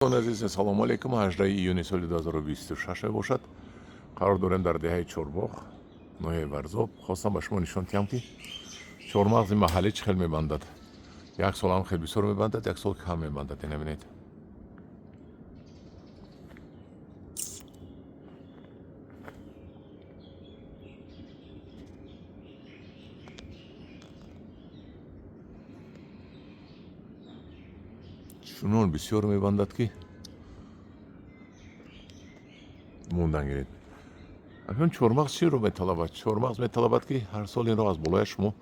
Азиз, ассалому алайкум. 18 июни соли 2026 мебошад. Қарор дорем дар деҳаи Чорбоғ, ноҳияи Варзоб. Хостам ба шумо нишон диҳам, ки чормағзи маҳаллӣ чӣ хел мебандад. Як сол ҳам хел бисёр мебандад, як сол кам мебандад. Ина бинед. Чунон бисёр мебандад, ки мондан гиред. Акнун чормағз чиро металабад? Чормағз металабад, ки ҳар сол инро аз болояш шумо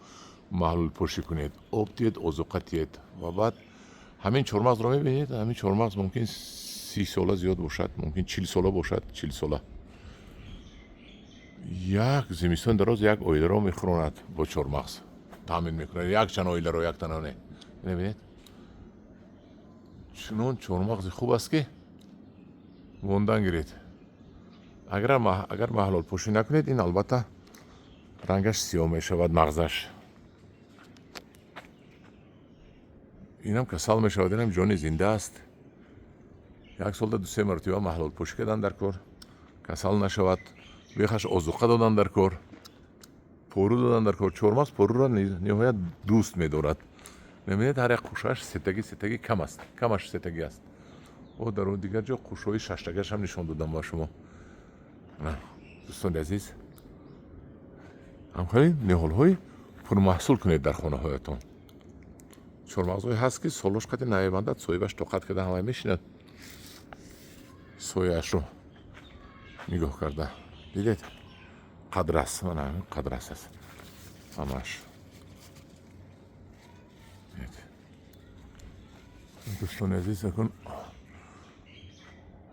маҳлулпошӣ кунед, об диҳед, озуқа диҳед. Ва баъд ҳамин чормағзро мебинед, ҳамин чормағз мумкин 30 сола зиёд бошад, мумкин 40 сола бошад, 40 сола. Як зимистон дароз як оиларо мехӯронад, бо чормағз таъмин мекунад якчанд оиларо, як тана не. Мебинед, чунон чормағзи хуб аст, ки мондан гиред. Агар маҳлулпошӣ накунед, ин албатта рангаш сиёҳ мешавад, мағзаш. Инам касал мешавад, инам ҷони зинда аст. Як солда дусе маротиба маҳлулпошӣ кардан дар кор, касал нашавад. Бехаш озуқа додан дар кор, пору додан дар кор. Чормағз поруро ниҳоят дӯст медорад. Мебинед, ҳар як қушаш сетагӣ, сетагӣ кам аст, камаш сетагӣ аст. О, дар он дигар ҷо қушҳои шаштагашам нишон додам ба шумо. Дӯстони азиз, ҳамхеле ниҳолҳои пурмаҳсул кунед дар хонаҳоятон. Чормағзҳое ҳаст, ки солош қати намебандад, соҳибаш тоқат карда ҳамай мешинад, сояашро нигоҳ карда. Дидед, қадрас, мана қадрас аст ҳамааш. Дӯстони азиз, акун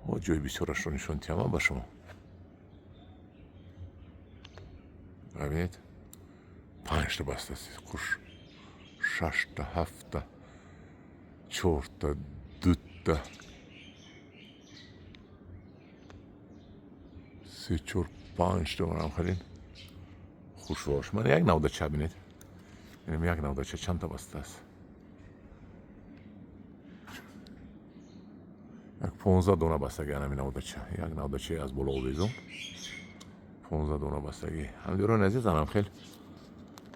мо ҷои бисёрашро нишон диҳам ба шумо. Бибинед, панҷта бастааст қуш, шашта, ҳафта, чорта, дута, се, чор, панҷта. Манам халин хушрош. Мана як навдача бинед, як навдача чандта бастааст? Як 15 дона бастагӣ. Анами навдача, як навдачаи аз боло овезон, 15 дона бастагӣ. Ҳамдиёрони азиз, анам хел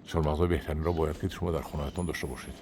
чормағзҳои беҳтаринро бояд ки шумо дар хонаатон дошта бошед.